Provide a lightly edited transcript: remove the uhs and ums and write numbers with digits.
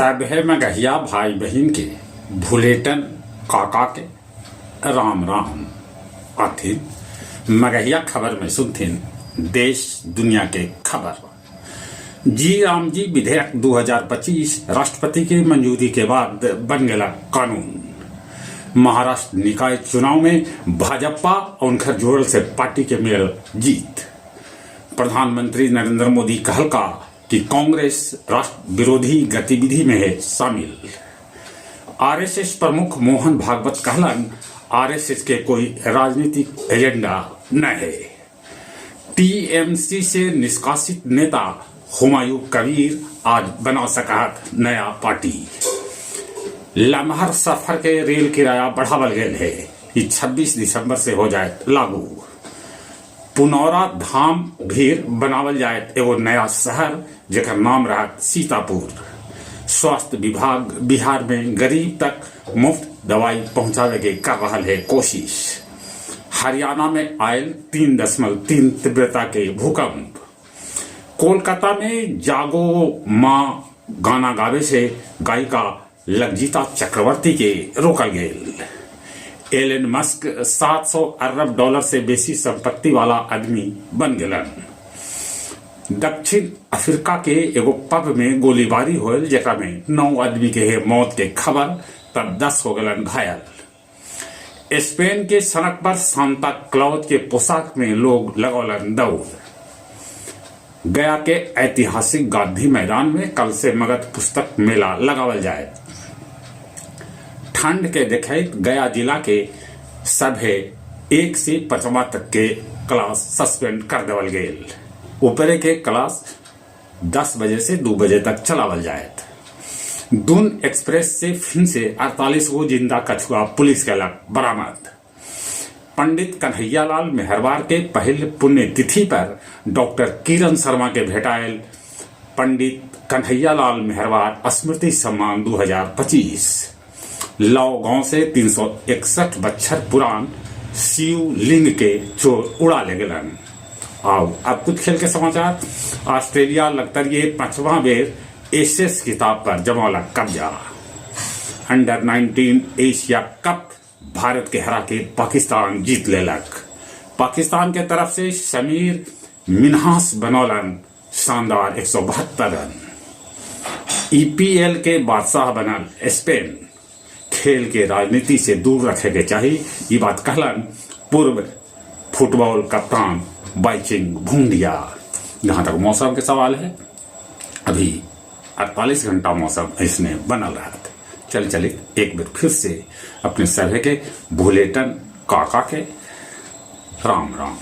सभे मगहिया भाई बहिन के भुलेटन काका के राम राम। आथिन मगहिया खबर में सुनथिन देश दुनिया के खबर। जी राम जी विधेयक 2025 राष्ट्रपति के मंजूरी के बाद बन गेला कानून। महाराष्ट्र निकाय चुनाव में भाजपा और उनकर जोड़ल से पार्टी के मिलल जीत। प्रधानमंत्री नरेंद्र मोदी कहलका कि कांग्रेस राष्ट्र विरोधी गतिविधि में है शामिल। आरएसएस प्रमुख मोहन भागवत कहलन आरएसएस के कोई राजनीतिक एजेंडा न है। टीएमसी से निष्कासित नेता हुमायूं कबीर आज बना सकत नया पार्टी। लमहर सफर के रेल किराया बढ़ावल गेल है, ई 26 दिसंबर से हो जाए लागू। पुनौरा धाम भीर बनावल जाए एगो नया शहर जेकर नाम रहत सीतापुर। स्वास्थ्य विभाग बिहार में गरीब तक मुफ्त दवाई पहुंचावे के कर रहा है कोशिश। हरियाणा में आयल 3.3 तीव्रता के भूकंप। कोलकाता में जागो माँ गाना गावे से गायिका लज्जिता चक्रवर्ती के रोकल गेल। एलन मस्क 700 अरब डॉलर से बेसी संपत्ति वाला आदमी बन गेलन। दक्षिण अफ्रीका के एगो पब में गोलीबारी होल जेकरा में 9 आदमी के है मौत के खबर, तब 10 हो गलन घायल। स्पेन के सड़क पर सांता क्लॉज के पोशाक में लोग लगौलन दौड़। गया के ऐतिहासिक गांधी मैदान में कल से मगध पुस्तक मेला लगावल जाए। ठंड के देखैत गया जिला के सभे 1 से 5वां तक के क्लास सस्पेंड कर देवल गेल। ऊपरे के क्लास 10 बजे से 2 बजे तक चलावल जायत। दून एक्सप्रेस से फिर से 48 गो जिंदा कछुआ पुलिस के लग बरामद। पंडित कन्हैयालाल मेहरवार के पहले पुण्यतिथि पर डॉक्टर किरण शर्मा के भेटायल पंडित कन्हैयालाल मेहरवार स्मृति सम्मान 2025। लौ गांव से 361 बच्छर पुरान शिवलिंग के चोर उड़ा ले गेलन। आओ अब कुछ खेल के समाचार। ऑस्ट्रेलिया लगतर ये 5वां बेर एशेस किताब पर जमौला कब्जा। अंडर 19 एशिया कप भारत के हरा के पाकिस्तान जीत लेलक। पाकिस्तान के तरफ से समीर मिन्हास बनौलन शानदार 172 रन। ईपीएल के बादशाह बनल स्पेन। खेल के राजनीति से दूर रखे के चाहिए, ये बात कहलन पूर्व फुटबॉल कप्तान बाइचिंग भूंडिया। जहां तक मौसम के सवाल है, अभी 48 घंटा मौसम इसने बनल रहा था। चल चले एक बार फिर से अपने सभे के भुलेटन काका के राम राम।